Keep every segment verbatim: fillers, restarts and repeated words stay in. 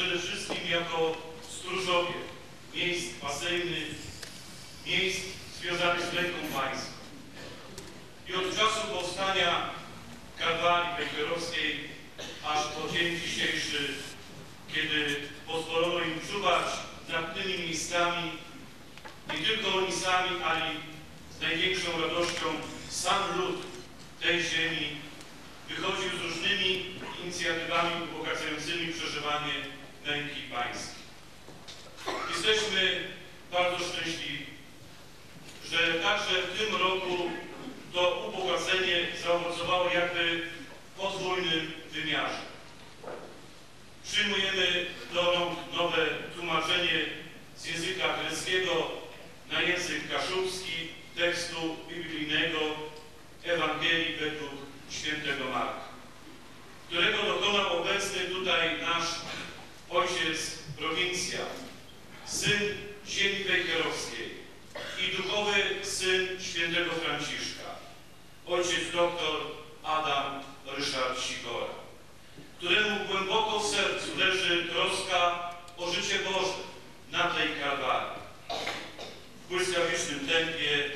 przede wszystkim jako stróżowie miejsc pasyjnych, miejsc związanych z męką Pańską. I od czasu powstania Kalwarii Wejherowskiej aż po dzień dzisiejszy, kiedy pozwolono im czuwać nad tymi miejscami, nie tylko oni sami, ale z największą radością sam lud tej ziemi wychodził z różnymi inicjatywami ubogacającymi przeżywanie męki Pańskiej. Jesteśmy bardzo szczęśliwi, że także w tym roku to ubogacenie zaowocowało jakby w podwójnym wymiarze. Przyjmujemy do rąk nowe tłumaczenie z języka greckiego na język kaszubski tekstu biblijnego Ewangelii według świętego Marka, którego dokonał obecny tutaj nasz ojciec prowincjał, syn ziemi wejherowskiej i duchowy syn świętego Franciszka, ojciec doktor Adam Ryszard Sikora, któremu głęboko w sercu leży troska o życie Boże na tej Kalwarii. W błyskawicznym tempie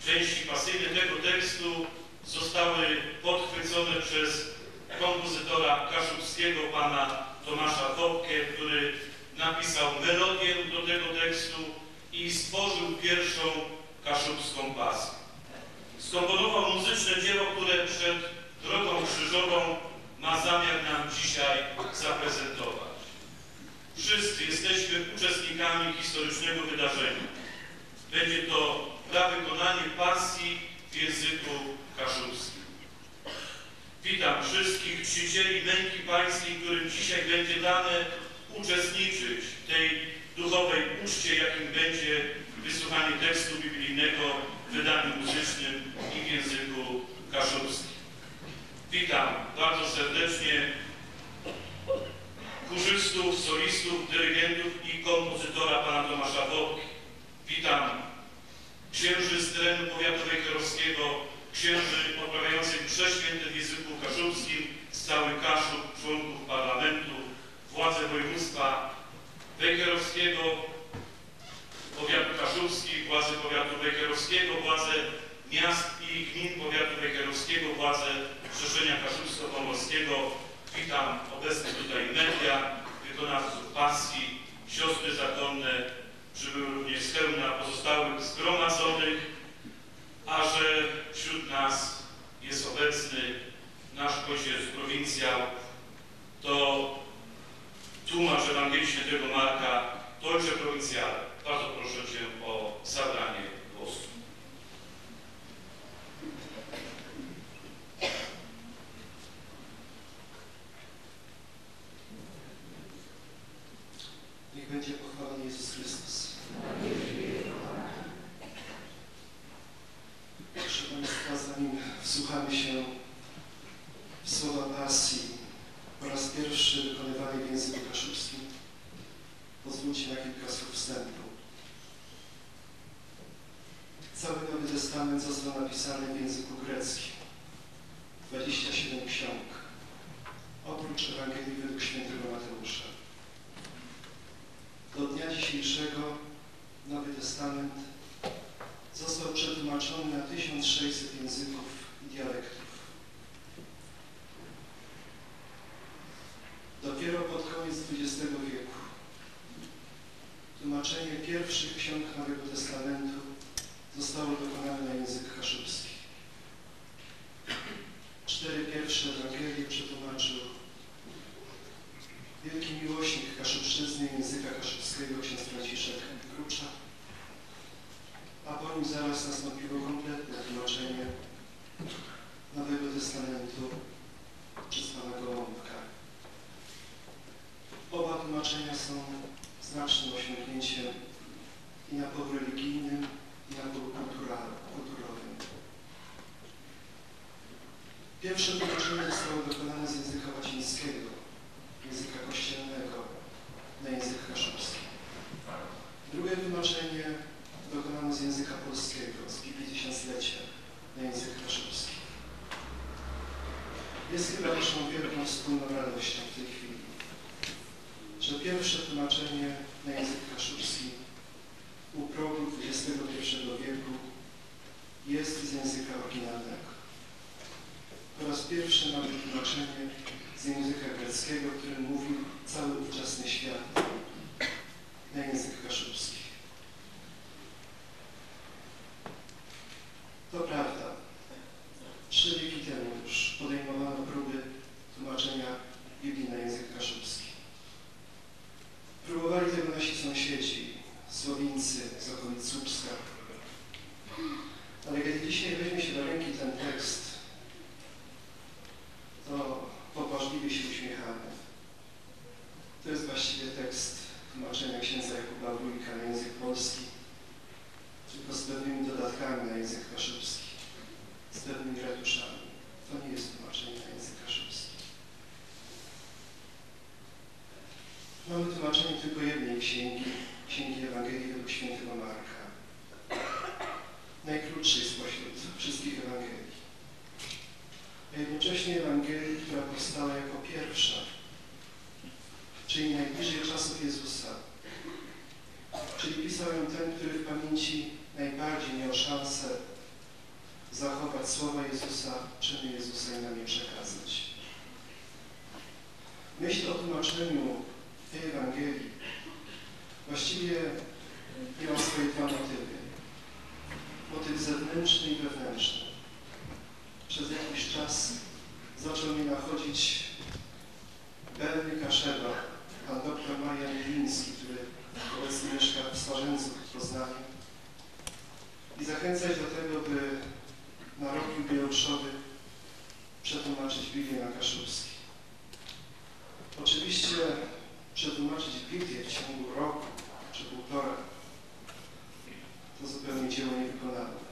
części pasyjne tego tekstu zostały podchwycone przez kompozytora kaszubskiego pana Tomasza Fopkę, który napisał melodię do tego tekstu i stworzył pierwszą kaszubską pasję. Skomponował muzyczne dzieło, które przed drogą krzyżową ma zamiar nam dzisiaj zaprezentować. Wszyscy jesteśmy uczestnikami historycznego wydarzenia. Będzie to prawykonanie pasji w języku kaszubskim. Witam wszystkich czcicieli męki Pańskiej, którym dzisiaj będzie dane uczestniczyć w tej duchowej uczcie, jakim będzie wysłuchanie tekstu biblijnego w wydaniu muzycznym i w języku kaszubskim. Witam bardzo serdecznie chórzystów, solistów, dyrygentów i kompozytora pana Tomasza Fopki. Witam księży z terenu powiatu wejherowskiego, księży odprawiających msze święte w języku kaszubskim z całych Kaszub, członków parlamentu, władze województwa wejherowskiego, powiatu kaszubskich, władze powiatu wejherowskiego, władze miast i gmin powiatu wejherowskiego, władze Zrzeszenia Kaszubsko-Pomorskiego. Witam obecne tutaj media, wykonawców pasji, siostry zakonne, przybyły również z Chełmna, pozostałych zgromadzonych, a że wśród nas jest obecny nasz ojciec prowincjał, to tłumacz Ewangelii Świętego Marka, to ojcze prowincjale, bardzo proszę Cię o zabranie głosu. Niech będzie pochwalony Jezus Chrystus. Proszę Państwa, zanim wsłuchamy się w słowa pasji, po raz pierwszy wykonywanej w języku kaszubskim, pozwólcie na kilka słów wstępu. Cały Nowy Testament został napisany w języku greckim. Dwadzieścia siedem ksiąg, oprócz Ewangelii według świętego Mateusza. Do dnia dzisiejszego Nowy Testament został przetłumaczony na tysiąc sześćset języków i dialektów. Dopiero pod koniec dwudziestego wieku tłumaczenie pierwszych ksiąg Nowego Testamentu zostało dokonane na język kaszubski. Cztery pierwsze Ewangelie przetłumaczył wielki miłośnik kaszubszczyzny i języka kaszubskiego ksiądz Franciszek Krucza, a po nim zaraz nastąpiło kompletne tłumaczenie Nowego Testamentu przez pana Gołąbka. Oba tłumaczenia są znacznym osiągnięciem i na polu religijnym, i na polu kultura-, kulturowym. Pierwsze tłumaczenie zostało dokonane z języka łacińskiego, języka kościelnego, na język kaszubski. Drugie tłumaczenie dokonano z języka polskiego, z Biblii Tysiąclecia, na język kaszubski. Jest chyba naszą wielką wspólną radością w tej chwili, że pierwsze tłumaczenie na język kaszubski u progu dwudziestego pierwszego wieku jest z języka oryginalnego. Po raz pierwszy mamy tłumaczenie z języka greckiego, którym mówił cały ówczesny świat, na język kaszubski. To prawda. Trzy wieki temu już podejmowano próby tłumaczenia Biblii na język kaszubski. Próbowali tego nasi sąsiedzi, Słowińcy z okolic Słupska. Ale kiedy dzisiaj weźmie się do ręki ten tekst, to pobłażliwie się uśmiechamy. To jest właściwie tekst tłumaczenia księdza Jakuba Wójka na język polski, tylko z pewnymi dodatkami na język kaszubski, z pewnymi retuszami. To nie jest tłumaczenie na język kaszubski. Mamy tłumaczenie tylko jednej księgi, księgi Ewangelii według świętego Marka, najkrótszej spośród wszystkich Ewangelii, a jednocześnie Ewangelii, która powstała jako pierwsza, czyli najbliżej czasów Jezusa, czyli pisał ją ten, który w pamięci najbardziej miał szansę zachować słowa Jezusa, czyny Jezusa i nam je przekazać. Myśl o tłumaczeniu tej Ewangelii właściwie miała swoje dwa motywy. Motyw zewnętrzny i wewnętrzny. Przez jakiś czas zaczął mnie nachodzić Bëlny Kaszëba, pan doktor Marian Jeliński, który obecnie mieszka w Swarzędzu w Poznaniu, i zachęcać do tego, by na rok jubileuszowy przetłumaczyć Biblię na kaszubski. Oczywiście przetłumaczyć Biblię w ciągu roku czy półtora to zupełnie dzieło niewykonalne.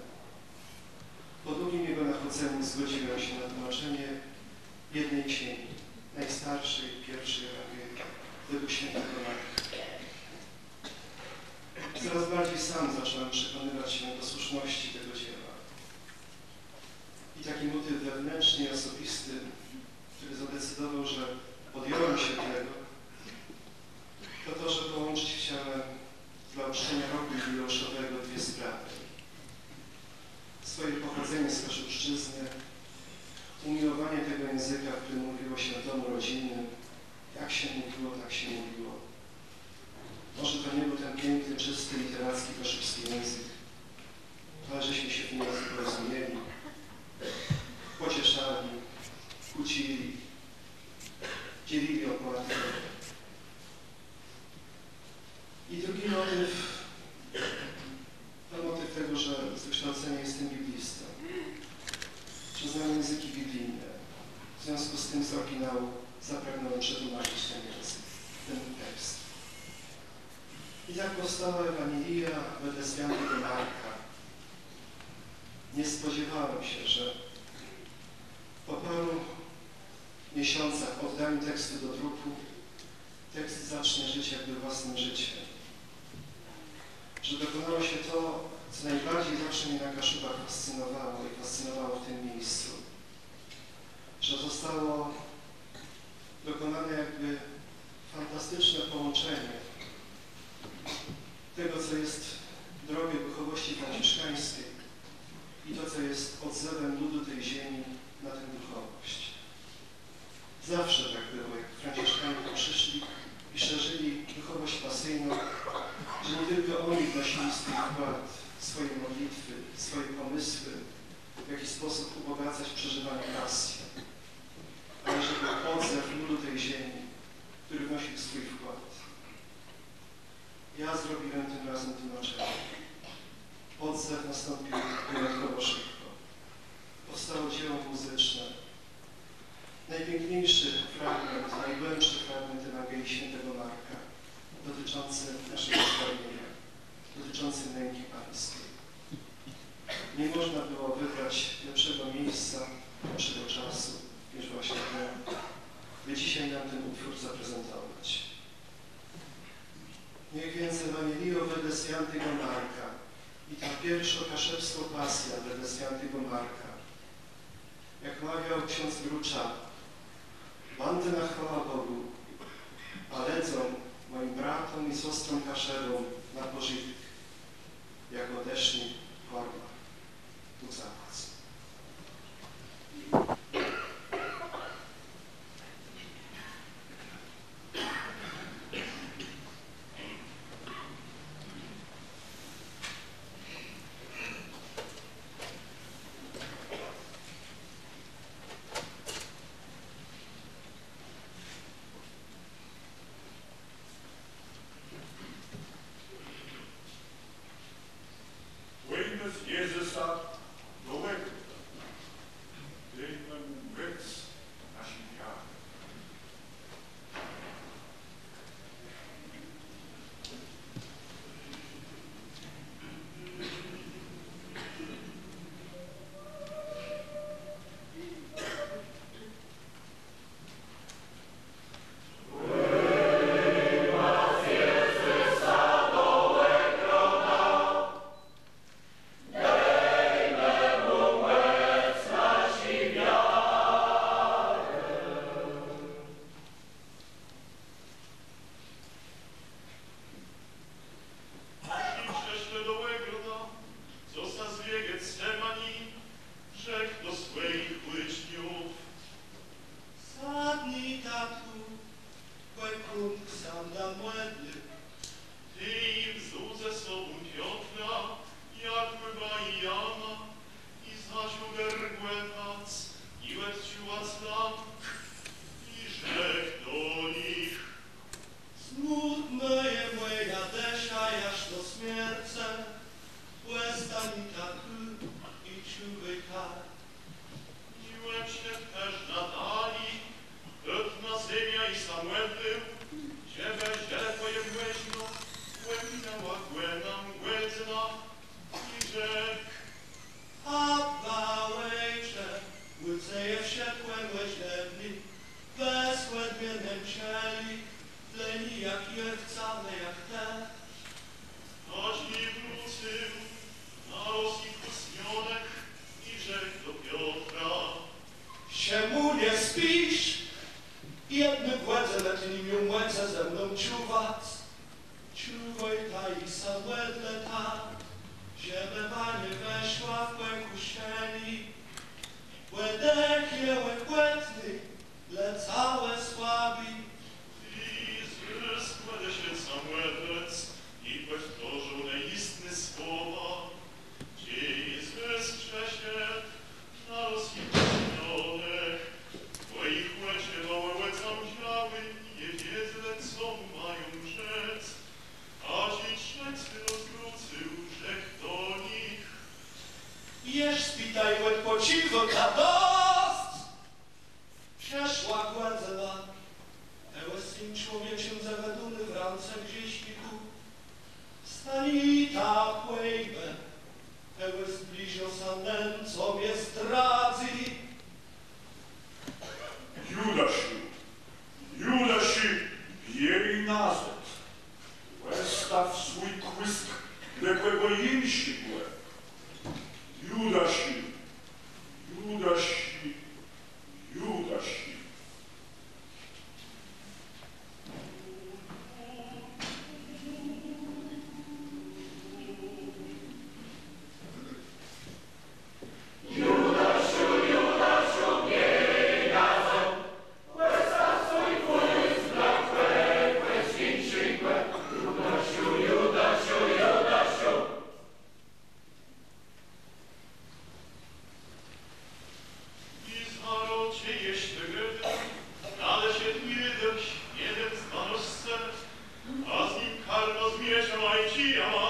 Po długim jego nachodzeniu zgodziłem się na tłumaczenie jednej księgi, najstarszej, pierwszej Ewangelii według świętego Marka. Coraz bardziej sam zacząłem przekonywać się do słuszności tego dzieła. I taki motyw wewnętrzny i osobisty, który zadecydował, że podjąłem się tego, to to, że połączyć chciałem dla uczczenia roku jubileuszowego dwie sprawy. Swoje pochodzenie z Kaszubszczyzny, umiłowanie tego języka, w którym mówiło się w domu rodzinnym, jak się mówiło, tak się mówiło. Może to nie był ten piękny, czysty, literacki kaszubski język, ale żeśmy się w nim porozumieli, pocieszali, kłócili, dzielili opłaty. I drugi motyw to motyw tego, że z wykształcenia jestem biblistą, że znam języki biblijne. W związku z tym z oryginału zapragnąłem przetłumaczyć ten język, ten tekst. I tak powstała Ewangelia wedle świętego Marka. Nie spodziewałem się, że po paru miesiącach oddaniu tekstu do druku tekst zacznie żyć jakby własnym życiem. Że dokonało się to, co najbardziej zawsze mnie na Kaszubach fascynowało i fascynowało w tym miejscu. Że zostało dokonane jakby fantastyczne połączenie tego, co jest drogie duchowości franciszkańskiej, i to, co jest odzewem ludu tej ziemi na tę duchowość. Zawsze tak było, jak Franciszkanie tu przyszli i szerzyli duchowość pasyjną, że nie tylko oni wnosili swój wkład, swoje modlitwy, swoje pomysły, w jaki sposób ubogacać przeżywanie pasji, ale że był odzew ludu tej ziemi, który wnosił swój wkład. Ja zrobiłem tym razem tłumaczenie. Odzew nastąpił wyjątkowo szybko. Powstało dzieło muzyczne. Najpiękniejszy fragment, najgłębszy fragment Ewangelii świętego Marka, dotyczący naszego zbawienia, dotyczący męki pańskiej. Nie można było wybrać lepszego miejsca, lepszego czasu niż właśnie ten, by dzisiaj nam ten utwór zaprezentować. Niech więc Ewanieliô wedle swiãtégò Marka i ta pierszô kaszëbskô pasjô wedle swiãtégò Marka, jak mawiôł ksądz Grucza, bãdze na chwałã Bògù, a lëdzóm Bratom i sostróm Kaszëbóm na pòżëtk, jakò dëszny kôrma. Bóg zapłac. Pòjmë z Jezësã do ògroda. Dejmë mù mòc naszi wiarë. A czej przëszlë do ògroda, Zôs w Getsemani rzekł do swòjich ùczniów: Sadnita tu, pòkąd sã mdã mòdlił. Tej wzął ze sobą Piotra, Jakùba i Jana i zaczął gërgòtac i òdczuwac lãk. I rzekł do nich: Smùtnô je mòja dësza jaż do smiercë, òstanita tu i czëwôjta. I òdszedł téż na dali, dotk na zemiã i sã mòdlił, żebë żëlë pòjemòżno òminãła gò nama gòdzëna. I rzekł: Abba, Òjcze, ù Ce je wszëtkò mòżlëwé, wez òde mie nen czelich, le nié jak jô chcã, le jak Të. Taczi wrócył, nalôzł jich ùsnionëch i rzekł do Piotra: Szëmónie, spisz? Jedną gòdzënã Të ni miôł mòcë ze mną czuwac. Czuwôjta i sã mòdlëta, żebë wa nie weszła w pòkùszenié. Bò dëch je òchòtny, le całé słabé. I Jezës òdeszedł sã mòdlëc i pòwtôrzôł ne jistné słowa. Czej Jezës przëszedł, nalôzł jich ùsnionëch, bò jich òczë bëłë òcãżałé i nie wiedzelë, co mają rzec. A czej trzecy rôz wrócył, rzekł do nich: Jesz spita i òdpòcziwôta, dosc! Przëszła gòdzëna, ë Syn Człowieczi mdze wëdóny w rãce grzészników. Wstanita, pòjmë, ë zbliżôł sã nen, co mie zdradzy. Judaszu, Judaszu, biéj nazôd. Òstôw swój kùsk dlô kògò jinszégò. Judaszu, Judaszu, Judaszu. I zarô, czej jesz gôdôł, nadeszedł Judôsz, jeden z dwanôsce, a z nim karno z mieczama i czijama,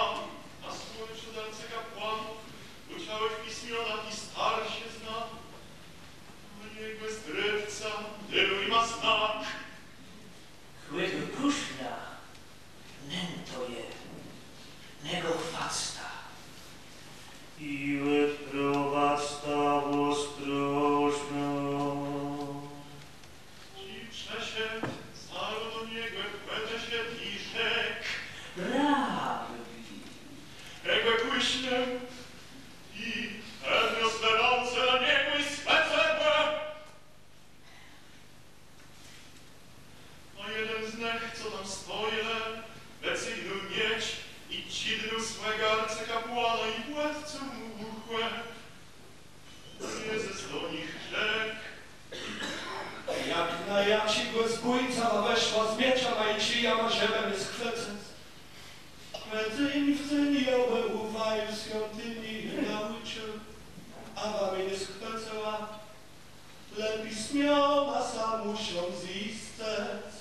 a spòlcz arcëkapłanów ùczałëch w pismionach i starsëzna. A jegò zdrôdcą béł jima znak. Chto gò kùszni, nen to je, negò chwacta i òdprowadzta òstróżno. Czej przëszedł, zarô do niegò pòdeszedł i rzekł: Rabbi, chto gò kùszni, i pòdniósł rãce na niegò i schwëcył gò. A jeden z nëch, co tam stojôł, schwëcëc. Kò dzéń w dzéń jô wama ùczëł swiãtëni i nôùczëł, a wa mie nie schwëcëła. Le Pismiona sã mùszą zjiscëc.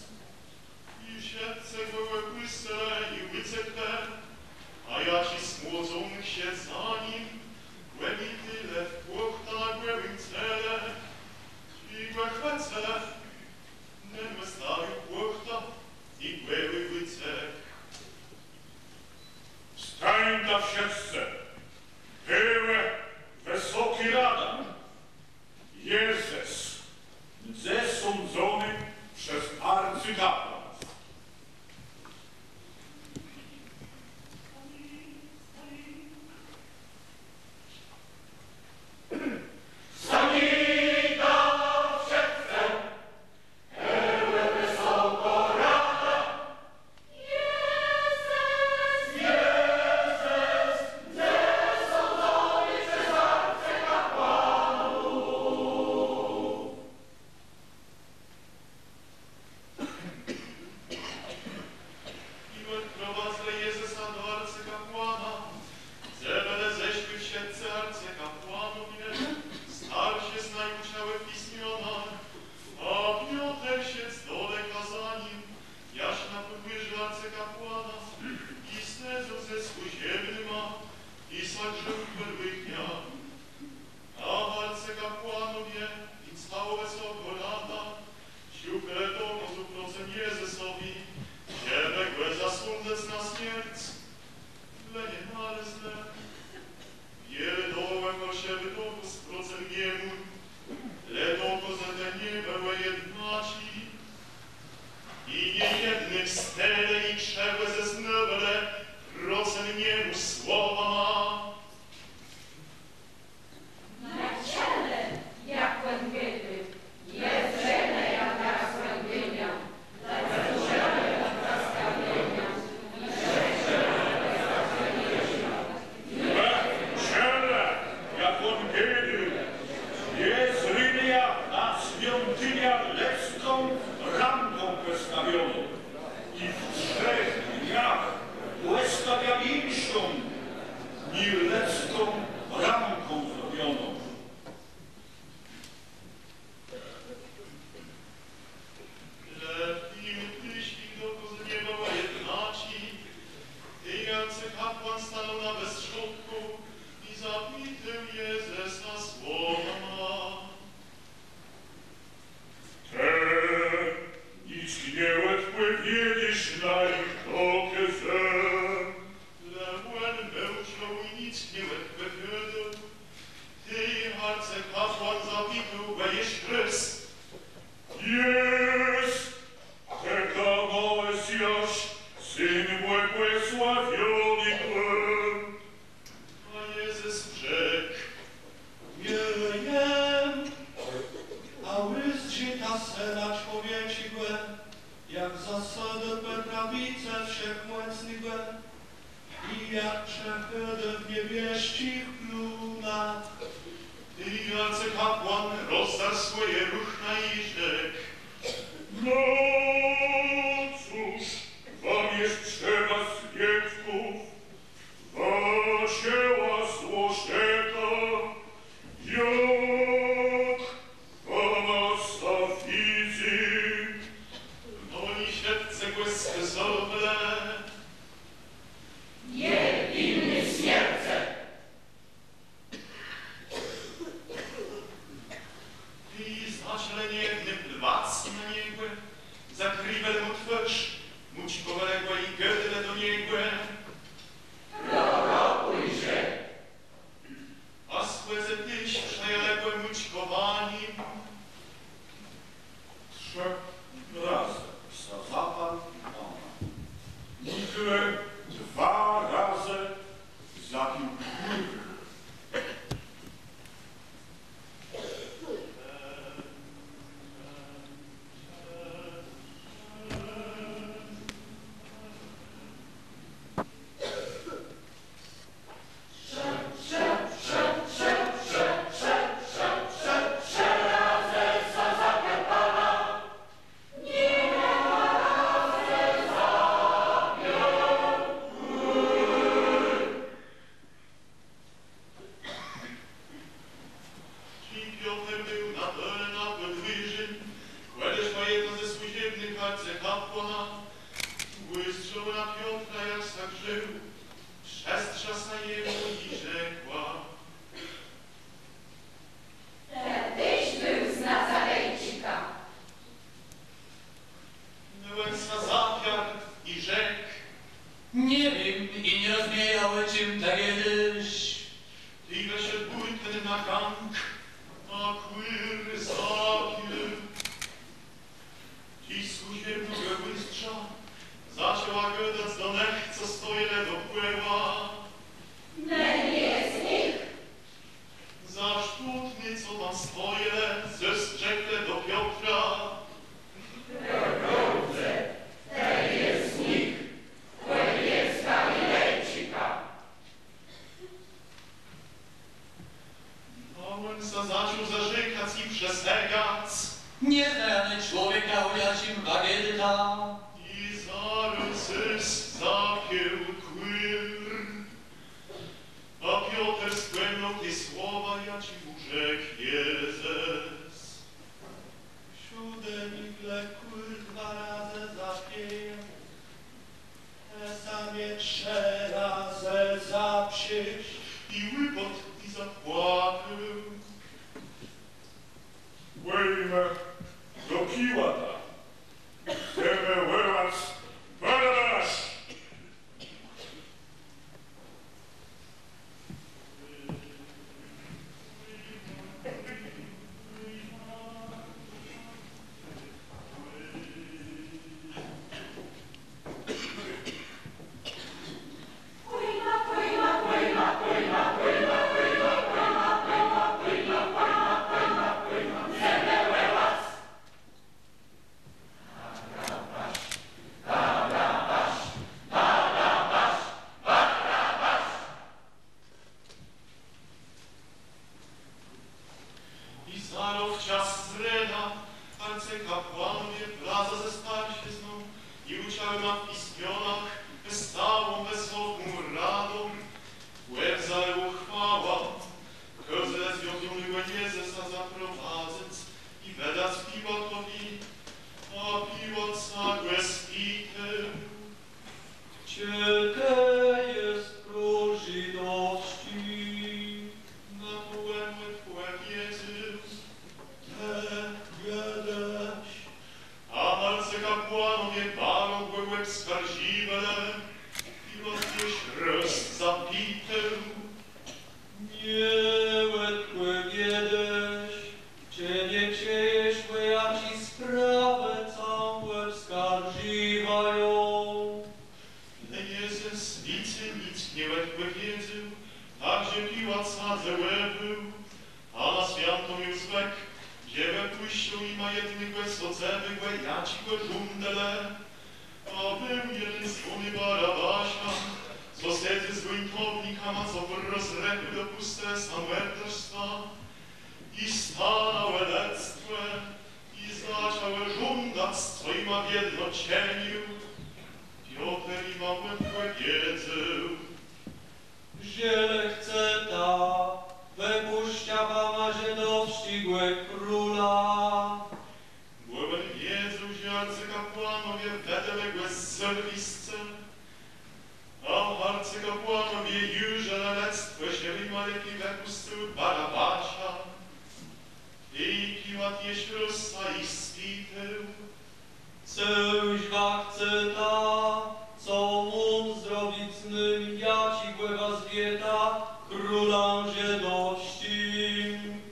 I wszëtcë gò òpùscëlë i ùcekłë, a jaczis młodzónk szedł za nim, òbiti le w płachtã na gòłim cele. I gò chwëcëlë, nen òstawił płachtã i gòłi ùcekł. Wstańta wszëtcë, bëła wësokô rada. Jezës, dze sądzony przez arcëkapłanów. I òdprowadzëlë Jezësa do arcëkapłana, dze bëlë zeszłi wszëtcë arcëkapłanowie, starszi z nôùczałëch w pismionach, a Pioter szedł z daleka za nim, jaż na pòdwòrzé arcëkapłana, i sedzôł ze służebnyma, i sã grzôł w pòdwòjach. A arcëkapłanowie i całô Wësokô Rada szëkelë dokôzów procëm Jezësowi, żebë gò zasądzëc na smierc. Le nie nalezlë. Wiele dało fałszëwi dokôz procëm niemù, le dokôzë te nie bëłë jednoczi. I niejedny wstałë i krzëwò zeznôwelë procëm niemù słowama: Më czëlë, jak òn gôdôł: Jô żëjã, jô nie jem z wëstąpieniów, le z Bòżégò przëstawieniô. Më czëlë, jak òn gôdôł: Jô zwëjã na swiątiniã lëdzką rãką pòstawioną. I w trzech dniach pòstawiã jinszą, nié lëdzką rãką zrobioną. Le w tim téż jich dokôzë nie bëłë jednoczi. Tej arcëkapłón stanął na westrzódkù i zapitôł Jezësa słowama: Të nick nie òdpòwiédzôsz na jich dokôzë? Le òn milczôł i nick nie òdpòwiedzôł. Tej arcëkapłón zapitôł gò jesz rôz: Jes Të të Mesjasz, Syn Błogòsławionégò? A Jezës rzekł: Jô jem. A ùzdrzita Sëna Człowieczégò, jak zasôdô pò prawicë Wszechmòcnégò i jak przëchòdzy w niebiesczich piorënach. Tej arcëkapłón rozdarł swòje ruchna i rzekł: No cóż wama je trzeba swiôdków? Wa czëła złożëta, jak wama sã widzy. No i wszëtcë głosno zawòłelë: Nie winny smiercë. I zaczãlë niejedny plëwac na niegò, zakriwelë mù twôrz, mùczkòwelë gò i gôdelë do niegò: Prorokùj że. A słëdzë téż przëjãlë gò mùczkòwanim. Trzë razë sã zapalił Pana. Nigle dwa razë zapił piwò. Piotra, jak sã grzôł, przëzdrza sã jemù i rzekła: Të téż béł z Nazarejczika. Òn sã zapiarł i rzekł: Nie wiém i nie rozmiejã, ò czim të gôdôsz. Tej wëszedł bùten na gang, a kùr zapił. Czej służebnô gò ùzdrza, zaczãła gadac do nëch, co stojelë dokòła: Nen je z nich. Zaś pùtny, co tam stojelë, zôs rzeklë do Piotra: Prôwda, nen je z nich, òn je z Galilejczika. A òn sã zaczął zarzekac i przësëgac: Nie znajã nen człowiek, ò jaczim wa gôdôta. I zarô zôs zapił kùr. A Pioter spòmniôł te słowa, jaczé mù rzekł Jezës: Przódë nigle kùr dwa razë zapieje, të sã mie trzë razë zaprzesz. I ùpôdł i zapłakôł. Wòłejmë do Piłata. Chcemë wòłac Barabasza. I zarô wczas z rena arcëkapłanowie wrazã ze starszizną i ùczałima w pismionach, z całą Wësoką Radą, pòwzãlë ùchwałã, kôzelë związanego Jezësa zaprowadzëc i wëdac Piłatowi. A Piłat sã gò spitôł: Czë të jes król żëdowsczi? Na to òn òdpòwiedzôł: Të gôdôsz. A arcëkapłanowie baro gò òbskarżiwelë. Piłat jesz rôz zapitôł: Nie òdpòwiédôsz, czë nie czëjesz, ò jaczé sprawë ce òbskarżiwają? Le Jezës wicy nick nie òdpòwiedzôł, tak że Piłat sã dzëwòwôł. A na swiãto miôł zwëk, że wëpùszczôł jima jednégò, co dzëwégò, jaczégò żądelë. A béł jeden zwóny Barabasza, co sedzôł z bùńtownikama, co w rozrëchù dopùscëlë sã mòrderstwa. I stanãło lëdztwò i zaczãło żądac, co jima wiedno czënił. Pioter jima òdpòwiedzôł: Żelë chceta, wëpùszczã wama żëdowsczégò króla. Bò òn wiedzôł, że arcëkapłanowie wëdelë gò z zôwiscë. A arcëkapłanowie jużelë lëdztwò, żebë jima lepi wëpùscëlë Barabasza. I Piłat jesz rôz sã jich spitôł: Cëż wa chceta, co móm zrobic z nym, jaczégò wa zwieta królã żëdowsczim?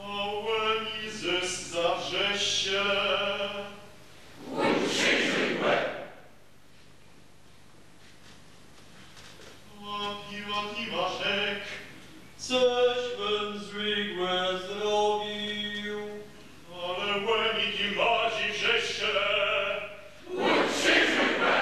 A òni zôs zawrzeszczelë: Ùkrziżëj gò! A Piłat jima rzekł: Cëż òn złégò zrobił? Ale òni tim barżi wrzeszczelë: Ùkrziżëj gò!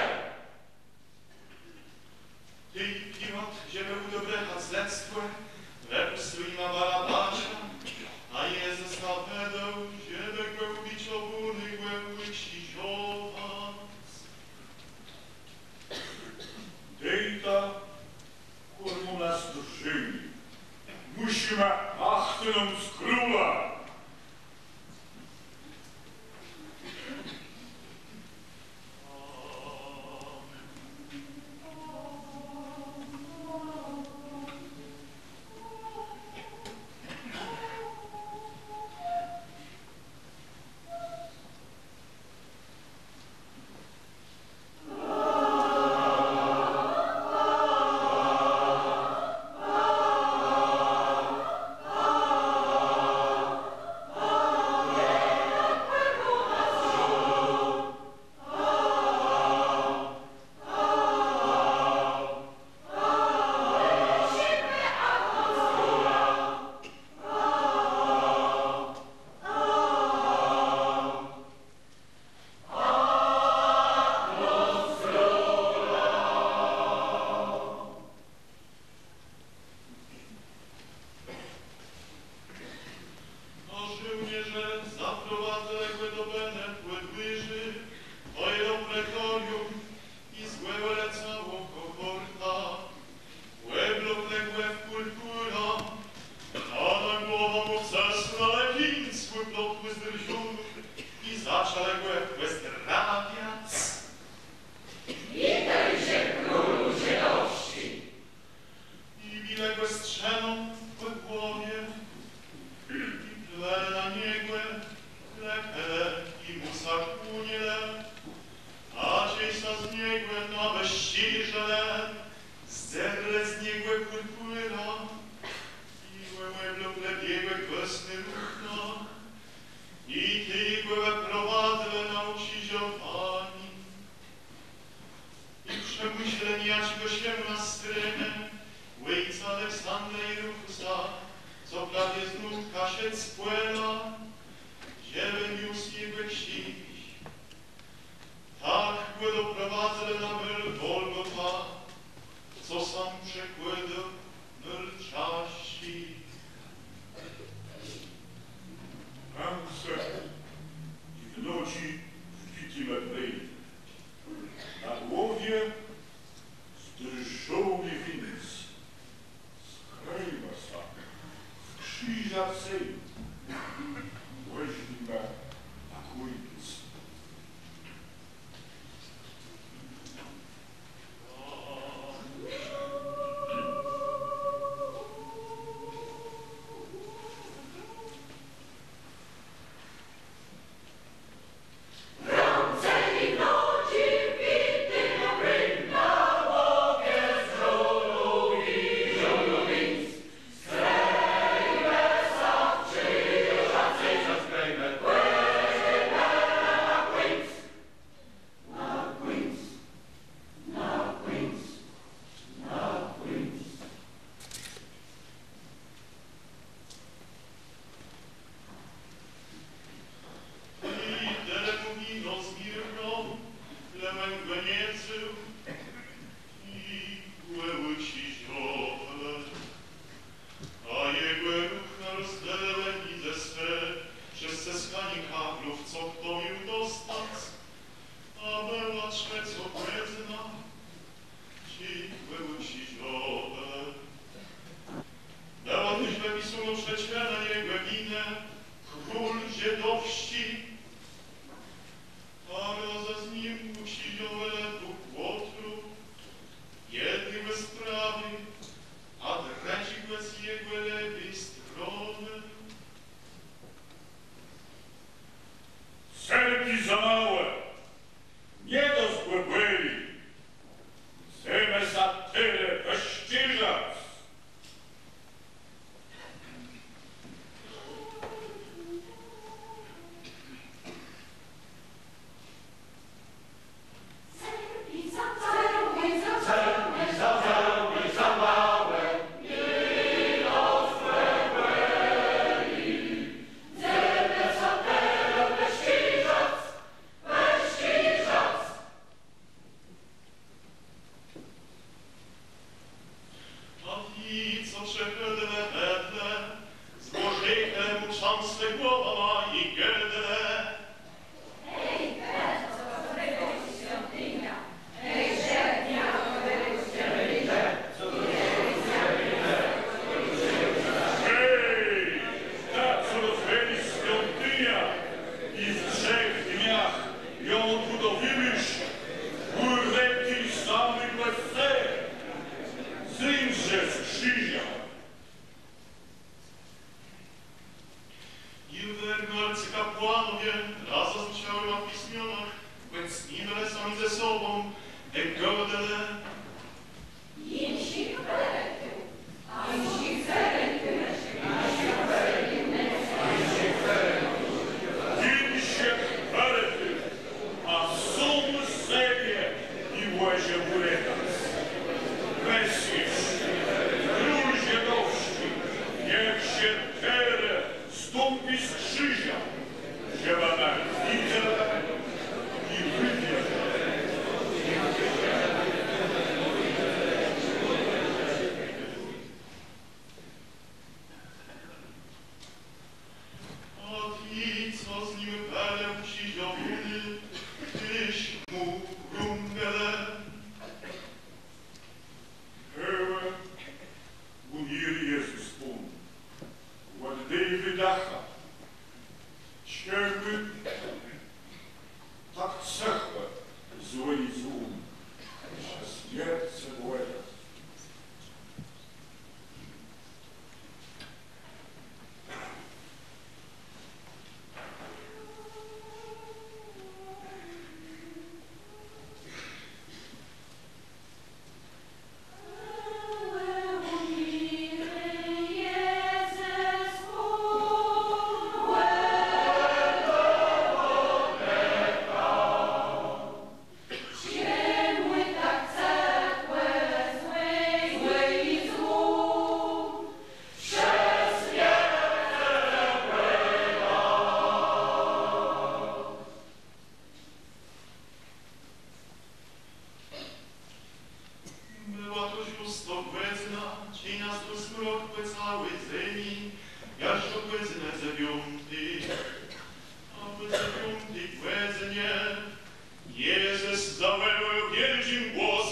wëszczérzëlë, zdarlë z niegò pùrpùrã i òblokłë w jegò gwôsné ruchna, i tej gò wëprowadzëlë na ùkrziżowanié. I przëmùszëlë nijaczégò Szëmòna z Cyrenë, òjca Aleksandra i Rufùsa, co prawie znôwka szedł z pòla, żebë niósł jegò krziż. Tak gò doprowadzëlë na môl Golgòta, co sã przekłôdô môl czaszczi. Rãce i nodżi wbité w wejnë. Na głowie zdrżałi wińc. Skrëjã sã w krziża ceń, włożimë na kùńc. I tëli mù winã zmiergłé, le òn gò nie wzął, i gò ùkrziżowelë. A jegò ruchna rozdzelëlë midzë se przez cëskanié kawlów, co chto miôł dostac. A bëła trzecô gòdzëna, czej gò ùkrziżowelë. Bëła téż wëpisónô przëczëna jegò winë: król żëdowsczi. A razã z nim ùkrziżowelë dwùch łotrów, jednégò z prawi, a drëdżégò z jegò lewi stronë. Cerpi za małé, nie dosc gò bòli, mdzemë sã terô wëszczérzac. A ti, co przechòdzëlë wedle, z òrzechã mù trzãslë głowama i gôdelë: Hej, të, co rozwôlisz swiątiniã i w trzech dniach jã òdbùdowiwôsz, ùrëti sã mégò serca, zéńdzë z krziża. I wierny arcëkapłanowie razã z ùczałima w pismionach òceniwelë sã ze sobą i gôdelë: Jinszich wëretôł, a sóm sebie i mòże ùretac. Mesjôsz, król żëdowsczi, niech sã terô stąpi z krziża, żebë më widzelë i ùwierzëlë. A ti, co z nim bëlë ùkrziżowóny, téż mù rãgelë: Hej,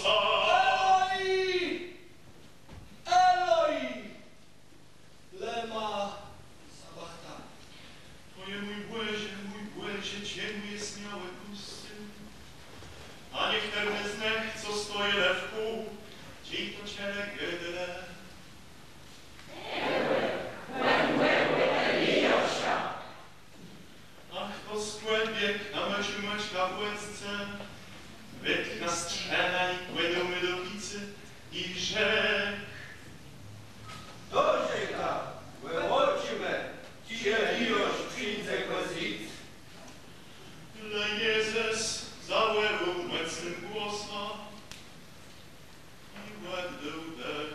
Eloi! Eloi! Lema sabachthani. Ò mój Bòże, mój Bòże, czemù jes mie òpùscył? A niechtërny z nëch, co stojelë wkół, czej to Cebie gôdelë? Ach, to skòpiec, a mòcë mòczka w łezce, wëtknã strzëlã i kładã mù do picë i rzekł: Dożdżôjta, òbôczimë, czë Eliôsz przińdze gò wząc. Le Jezës zawòłôł mòcnym głosã i òddôł dëch.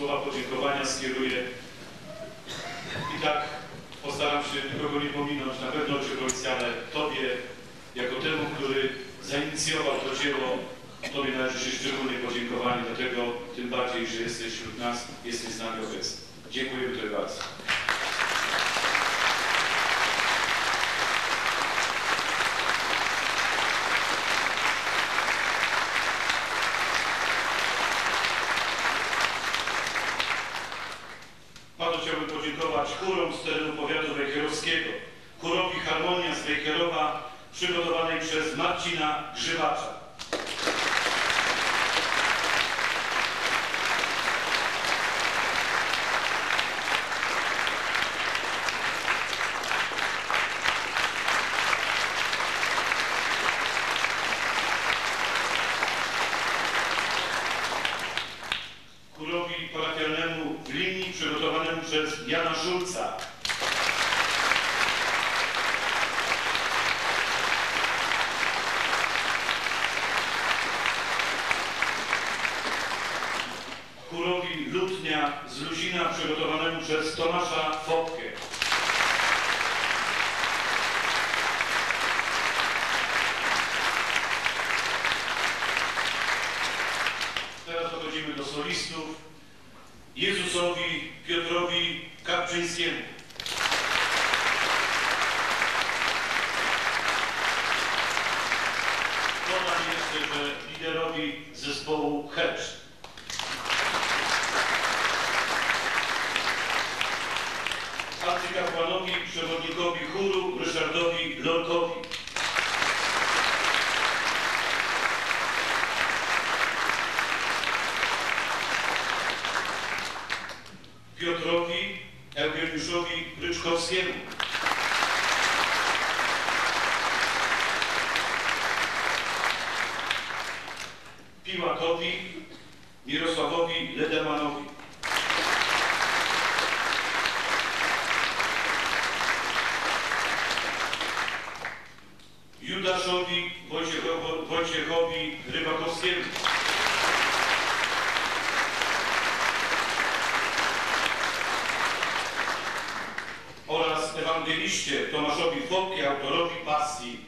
Słowa podziękowania skieruję i tak postaram się nikogo nie pominąć, na pewno Ojcze Prowincjale, Tobie, jako temu, który zainicjował to dzieło, Tobie należy się szczególne podziękowanie, dlatego tym bardziej, że jesteś wśród nas, jesteś z nami obecny. Dziękujemy Tobie bardzo. Bardzo chciałbym podziękować chórom z terenu powiatu wejherowskiego, chórowi Harmonia z Wejherowa, przygotowanej przez Marcina Grzywacza. Chórowi parafialnemu w Lini, przygotowanemu przez Jana Szulca. Chórowi Lutnia z Luzina, przygotowanemu przez Tomasza Fopkę. Teraz dochodzimy do solistów. Jezusowi Piotrowi Kapczyńskiemu. Dodam jeszcze, że liderowi zespołu Hecz. Arcykapłanowi, przewodnikowi chóru Ryszardowi Lorkowi. Piotrowi Eugeniuszowi Ryczkowskiemu. Piłatowi Mirosławowi Ledemanowi. Judaszowi Wojciechowo-, Wojciechowi Rybakowskiemu. Oraz ewangeliście Tomaszowi Fopke, autorowi Pasji.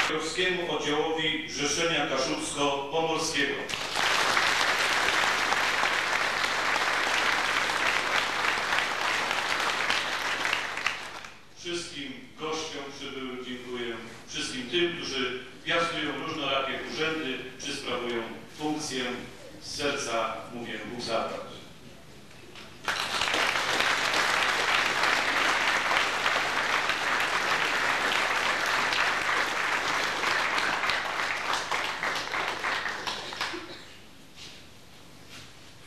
Kaszubskiemu Oddziałowi Zrzeszenia Kaszubsko-Pomorskiego. Wszystkim gościom przybyłym dziękuję. Wszystkim tym, którzy piastują różnorakie urzędy czy sprawują funkcje, z serca mówię Bóg zapłać.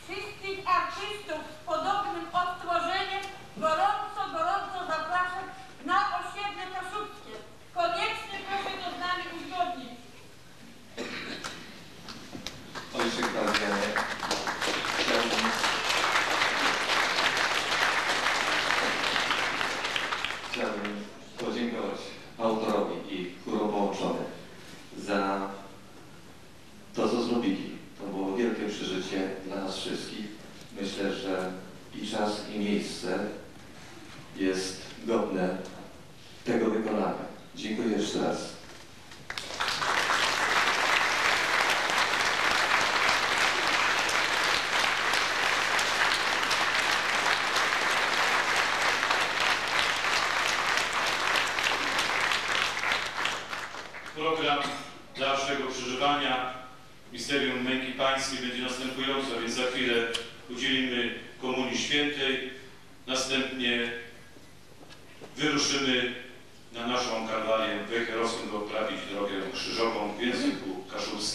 Wszystkich artystów z podobnym odtworzeniem gorąco, gorąco zapraszam na osiedle kaszubskie. Koniecznie proszę to z nami uzgodnić. Ojcze Klaudianie, chciałbym, chciałbym podziękować autorowi i chórom połączonym za to, co zrobili. To było wielkie przeżycie dla nas wszystkich. Myślę, że i czas, i miejsce jest godne tego wykonania. Dziękuję jeszcze raz. Program dalszego przeżywania misterium Męki Pańskiej będzie następujący, a więc za chwilę udzielimy Komunii Świętej, następnie wyruszymy na naszą Kalwarię Wejherowską, by odprawić drogę krzyżową w języku kaszubskim.